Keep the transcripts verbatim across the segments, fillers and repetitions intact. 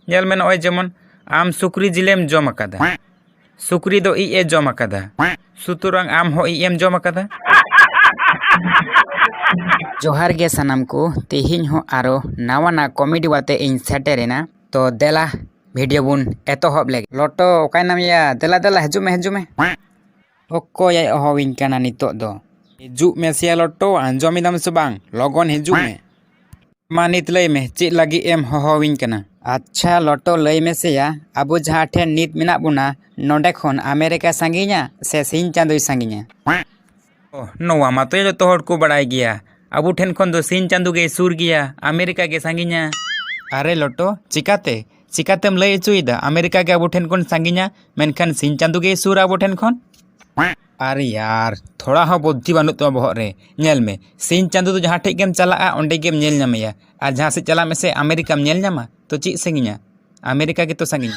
ᱧᱮᱞ ᱢᱮ, ᱱᱚᱜᱼᱚᱭ ᱡᱮᱢᱚᱱ ᱟᱢ ᱥᱩᱠᱨᱤ ᱡᱤᱞᱮᱢ ᱡᱚᱢ ᱟᱠᱟᱫᱟ, ᱥᱩᱠᱨᱤ ᱫᱚ ᱤᱡ ᱮ ᱡᱚᱢ ᱟᱠᱟᱫᱟ, ᱥᱩᱛᱚᱨᱟᱝ ᱟᱢ ᱦᱚᱸ ᱤᱡ ᱮᱢ ᱡᱚᱢ ᱟᱠᱟᱫᱟ᱾ ᱡᱚᱦᱟᱨ ᱜᱮ ᱥᱟᱱᱟᱢ ᱠᱚ, ᱛᱮᱦᱮᱧ ᱦᱚᱸ ᱟᱨᱚ ᱱᱟᱣᱟ ᱱᱟᱜ comedy ᱟᱛᱮ ᱤᱧ ᱥᱮᱴᱮᱨᱮᱱᱟ᱾ ᱛᱚ ᱫᱮᱞᱟ video ᱵᱚᱱ ᱮᱛᱚᱦᱚᱵ ᱞᱮᱜᱮ᱾ ᱞᱚᱴᱚ, ᱚᱠᱟᱭᱱᱟᱢ ᱭᱟ? ᱫᱮᱞᱟ ᱫᱮᱞᱟ, ᱦᱤᱡᱩᱜ ᱢᱮ, ᱦᱤᱡᱩᱜ ᱢᱮ᱾ ᱚᱠᱚᱭᱮ ᱦᱚᱦᱚᱣᱤᱧ ᱠᱟᱱᱟ ᱱᱤᱛᱚᱜ ᱫᱚ? ᱦᱤᱡᱩᱜ ᱢᱮ ᱥᱮᱭᱟ ᱞᱚᱴᱚ, ᱟᱸᱡᱚᱢ ᱮᱫᱟᱢ ᱥᱮ ᱵᱟᱝ? ᱞᱚᱜᱚᱱ ᱦᱤᱡᱩᱜ ᱢᱮ᱾ ᱢᱟ ᱱᱤᱛ ᱞᱟᱹᱭ ᱢᱮ, ᱪᱮᱫ ᱞᱟᱹᱜᱤᱫ ᱮᱢ ᱦᱚᱦᱚᱣᱤᱧ ᱠᱟᱱᱟ? ᱟᱪᱪᱷᱟ ᱞᱚᱴᱚ, ᱞᱟᱹᱭ ᱢᱮᱥᱮᱭᱟ, ᱟᱵᱚ ᱡᱟᱦᱟᱸ ᱴᱷᱮᱱ ᱱᱤᱛ ᱢᱮᱱᱟᱜ ᱵᱚᱱᱟ, ᱱᱚᱰᱮ ᱠᱷᱚᱱ ᱟᱢᱮᱨᱤᱠᱟ ᱥᱟᱺᱜᱤᱧᱟ ᱥᱮ ᱥᱤᱧ ᱪᱟᱸᱫᱳᱭ ᱥᱟᱺᱜᱤᱧᱟ? ᱚ, ᱱᱚᱣᱟ ᱢᱟᱛᱚ ᱡᱚᱛᱚ ᱦᱚᱲ ᱠᱚ ᱵᱟᱲᱟᱭ ᱜᱮᱭᱟ, ᱟᱵᱚ ᱴᱷᱮᱱ ᱠᱷᱚᱱ ᱫᱚ ᱥᱤᱧ ᱪᱟᱸᱫᱳ ᱜᱮᱭ ᱥᱩᱨ ᱜᱮᱭᱟ, ᱟᱢᱮᱨᱤᱠᱟ ᱜᱮ ᱥᱟᱺᱜᱤᱧᱟ᱾ ᱟᱨᱮ ᱞᱚᱴᱚ, ᱪᱤᱠᱟᱛᱮ? ᱪᱤᱠᱟᱛᱮᱢ ᱞᱟᱹᱭ ᱦᱚᱪᱚᱭᱮᱫᱟ ᱟᱢᱮᱨᱤᱠᱟ ᱜᱮ ᱟᱵᱚ ᱴᱷᱮᱱ ᱠᱷᱚᱱ ᱥᱟᱺᱜᱤᱧᱟ, ᱢᱮᱱᱠᱷᱟᱱ ᱥᱤᱧ ᱪᱟᱸᱫᱳ ᱜᱮᱭ ᱥᱩᱨᱟ ᱟᱵᱚ ᱴᱷᱮᱱ ᱠᱷᱚᱱ? ᱟᱨᱮ ᱭᱟᱨ, ᱛᱷᱚᱲᱟ ᱦᱚᱸ ᱵᱩᱫᱽᱫᱷᱤ ᱵᱟᱹᱱᱩᱜ ᱛᱟᱢᱟ ᱵᱚᱦᱚᱜ ᱨᱮ᱾ ᱧᱮᱞ ᱢᱮ, ᱥᱤᱧ ᱪᱟᱸᱫᱳ ᱫᱚ ᱡᱟᱦᱟᱸ ᱴᱷᱮᱡ ᱜᱮᱢ ᱪᱟᱞᱟᱜᱼᱟ, ᱚᱸᱰᱮ ᱜᱮᱢ ᱧᱮᱞ ᱧᱟᱢᱮᱭᱟ᱾ ᱟᱨ ᱡᱟᱦᱟᱸ ᱥᱮᱫ ᱪᱟᱞᱟᱜ ᱢᱮᱥᱮ, ᱟᱢᱮᱨᱤᱠᱟᱢ ᱧᱮᱞ ᱧᱟᱢᱟ? ᱛᱚ ᱪᱮᱫ ᱥᱟᱺᱜᱤᱧᱟ? ᱟᱢᱮᱨᱤᱠᱟ ᱜᱮᱛᱚ ᱥᱟᱺᱜᱤᱧᱟ᱾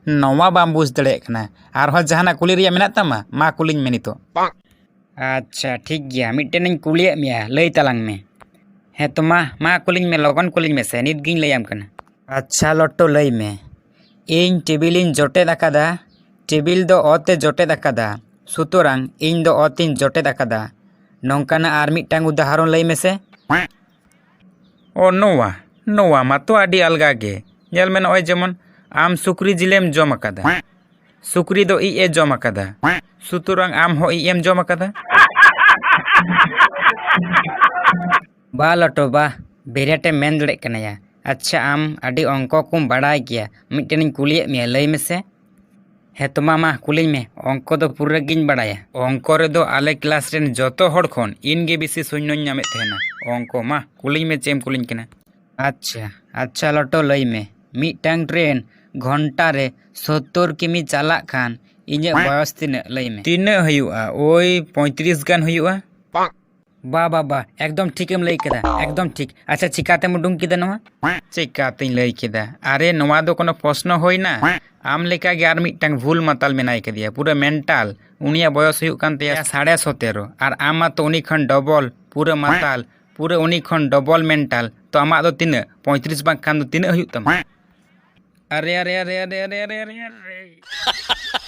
ᱱᱚᱣᱟ ᱵᱟᱢ ᱵᱩᱡᱽ ᱫᱟᱲᱮᱭᱟᱜ ᱠᱟᱱᱟ? ᱟᱨᱦᱚᱸ ᱡᱟᱦᱟᱱᱟᱜ ᱠᱩᱞᱤ ᱨᱮᱭᱟᱜ ᱢᱮᱱᱟᱜ ᱛᱟᱢᱟ? ᱢᱟ ᱠᱩᱞᱤᱧ ᱢᱮ ᱱᱤᱛᱚᱜ᱾ ᱟᱪᱪᱷᱟ, ᱴᱷᱤᱠ ᱜᱮᱭᱟ, ᱢᱤᱫᱴᱮᱱᱤᱧ ᱠᱩᱞᱤᱭᱮᱫ ᱢᱮᱭᱟ, ᱞᱟᱹᱭ ᱛᱟᱞᱟᱝ ᱢᱮ᱾ ᱦᱮᱸ ᱛᱚ, ᱢᱟ, ᱢᱟ ᱠᱩᱞᱤᱧ ᱢᱮ, ᱞᱚᱜᱚᱱ ᱠᱩᱞᱤᱧ ᱢᱮᱥᱮ, ᱱᱤᱛ ᱜᱤᱧ ᱞᱟᱹᱭᱟᱢ ᱠᱟᱱᱟ᱾ ᱟᱪᱪᱷᱟ ᱞᱚᱴᱚ, ᱞᱟᱹᱭ ᱢᱮ, ᱤᱧ ᱴᱮᱵᱤᱞᱤᱧ ᱡᱚᱴᱮᱫ ᱟᱠᱟᱫᱟ, ᱴᱮᱵᱤᱞ ᱫᱚ ᱚᱛ ᱮ ᱡᱚᱴᱮᱫ ᱟᱠᱟᱫᱟ, ᱥᱩᱛᱚᱨᱟᱝ ᱤᱧ ᱫᱚ ᱚᱛ ᱤᱧ ᱡᱚᱴᱮᱫ ᱟᱠᱟᱫᱟ᱾ ᱱᱚᱝᱠᱟᱱᱟᱜ ᱟᱨ ᱢᱤᱫᱴᱟᱝ ᱩᱫᱟᱦᱚᱨᱚᱱ ᱞᱟᱹᱭ ᱢᱮᱥᱮ᱾ ᱚ, ᱱᱚᱣᱟ, ᱱᱚᱣᱟ ᱢᱟᱛᱚ ᱟᱹᱰᱤ ᱟᱞᱜᱟ ᱜᱮ᱾ ᱧᱮᱞ ᱢᱮ, ᱱᱚᱜᱼᱚᱭ ᱡᱮᱢᱚᱱ ᱟᱢ ᱥᱩᱠᱨᱤ ᱡᱤᱞᱮᱢ ᱡᱚᱢ ᱟᱠᱟᱫᱟ, ᱥᱩᱠᱨᱤ ᱫᱚ ᱤᱡ ᱮ ᱡᱚᱢ ᱟᱠᱟᱫᱟ, ᱥᱩᱛᱚᱨᱟᱝ ᱟᱢ ᱦᱚᱸ ᱤᱡ ᱮᱢ ᱡᱚᱢ ᱟᱠᱟᱫᱟ᱾ ᱵᱟ ᱞᱚᱴᱚ ᱵᱟ, ᱵᱮᱨᱮᱴ ᱮᱢ ᱢᱮᱱ ᱫᱟᱲᱮᱜ ᱠᱟᱱᱟᱭᱟ᱾ ᱟᱪᱪᱷᱟ, ᱟᱢ ᱟᱹᱰᱤ ᱚᱝᱠᱚ ᱠᱚᱢ ᱵᱟᱲᱟᱭ ᱜᱮᱭᱟ, ᱢᱤᱫᱴᱮᱱᱤᱧ ᱠᱩᱞᱤᱭᱮᱫ ᱢᱮᱭᱟ, ᱞᱟᱹᱭ ᱢᱮᱥᱮ᱾ ᱦᱮᱸ ᱛᱚ ᱢᱟ, ᱢᱟ ᱠᱩᱞᱤᱧ ᱢᱮ, ᱚᱝᱠᱚ ᱫᱚ ᱯᱩᱨᱟᱹ ᱜᱤᱧ ᱵᱟᱲᱟᱭᱟ᱾ ᱚᱝᱠᱚ ᱨᱮᱫᱚ ᱟᱞᱮ ᱠᱞᱟᱥ ᱨᱮᱱ ᱡᱚᱛᱚ ᱦᱚᱲ ᱠᱷᱚᱱ ᱤᱧ ᱜᱮ ᱵᱮᱥᱤ ᱥᱩᱧᱱᱚᱧ ᱧᱟᱢᱮᱫ ᱛᱟᱦᱮᱱᱟ ᱚᱝᱠᱚ᱾ ᱢᱟ ᱠᱩᱞᱤᱧ ᱢᱮ, ᱪᱮᱫ ᱮᱢ ᱠᱩᱞᱤᱧ ᱠᱟᱱᱟ? ᱟᱪᱪᱷᱟ, ᱟᱪᱪᱷᱟ ᱞᱚᱴᱚ, ᱞᱟᱹᱭ ᱢᱮ, ᱢᱤᱫᱴᱟᱝ ᱴᱨᱮᱱ ᱜᱷᱚᱱᱴᱟ ᱨᱮ ᱥᱳᱛᱛᱳᱨ ᱠᱤᱢᱤ ᱪᱟᱞᱟᱜ ᱠᱷᱟᱱ ᱤᱧᱟᱹᱜ ᱵᱚᱭᱚᱥ ᱛᱤᱱᱟᱹᱜ, ᱞᱟᱹᱭ ᱢᱮ? ᱛᱤᱱᱟᱹᱜ ᱦᱩᱭᱩᱜᱼᱟ? ᱳᱭ ᱯᱚᱸᱭᱛᱨᱤᱥ ᱜᱟᱱ ᱦᱩᱭᱩᱜᱼᱟ᱾ ᱵᱟ ᱵᱟ ᱵᱟ, ᱮᱠᱫᱚᱢ ᱴᱷᱤᱠᱮᱢ ᱞᱟᱹᱭ ᱠᱮᱫᱟ, ᱮᱠᱫᱚᱢ ᱴᱷᱤᱠ᱾ ᱟᱪᱪᱷᱟ, ᱪᱤᱠᱟᱛᱮᱢ ᱩᱰᱩᱝ ᱠᱮᱫᱟ ᱱᱚᱣᱟ? ᱪᱤᱠᱟᱛᱤᱧ ᱞᱟᱹᱭ ᱠᱮᱫᱟ? ᱟᱨᱮ, ᱱᱚᱣᱟ ᱫᱚ ᱠᱳᱱᱳ ᱯᱨᱚᱥᱱᱚ ᱦᱩᱭᱱᱟ? ᱟᱢ ᱞᱮᱠᱟᱜᱮ ᱟᱨ ᱢᱤᱫᱴᱟᱝ ᱵᱷᱩᱞ ᱢᱟᱛᱟᱞ ᱢᱮᱱᱟᱭ ᱠᱟᱫᱮᱭᱟ, ᱯᱩᱨᱟᱹ ᱢᱮᱱᱴᱟᱞ᱾ ᱩᱱᱤᱭᱟᱜ ᱵᱚᱭᱚᱥ ᱦᱩᱭᱩᱜ ᱠᱟᱱ ᱛᱟᱭᱟ ᱥᱟᱲᱮ ᱥᱚᱛᱮᱨᱚ, ᱟᱨ ᱟᱢ ᱢᱟᱛᱚ ᱩᱱᱤ ᱠᱷᱚᱱ ᱰᱚᱵᱚᱞ, ᱯᱩᱨᱟᱹ ᱢᱟᱛᱟᱞ᱾ ᱯᱩᱨᱟᱹ ᱩᱱᱤ ᱠᱷᱚᱱ ᱰᱚᱵᱚᱞ ᱢᱮᱱᱴᱟᱞ᱾ ᱛᱚ ᱟᱢᱟᱜ ᱫᱚ ᱛᱤᱱᱟᱹᱜ? ᱯᱚᱸᱭᱛᱨᱤᱥ ᱵᱟᱝᱠᱷᱟᱱ ᱫᱚ ᱛᱤᱱᱟᱹᱜ ᱦᱩᱭᱩᱜ ᱛᱟᱢᱟ? ᱟᱨᱮ, ᱟᱨᱮ, ᱟᱨᱮ, ᱟᱨᱮ, ᱟᱨᱮ, ᱟᱨᱮ, ᱟᱨᱮ, ᱟᱨᱮ᱾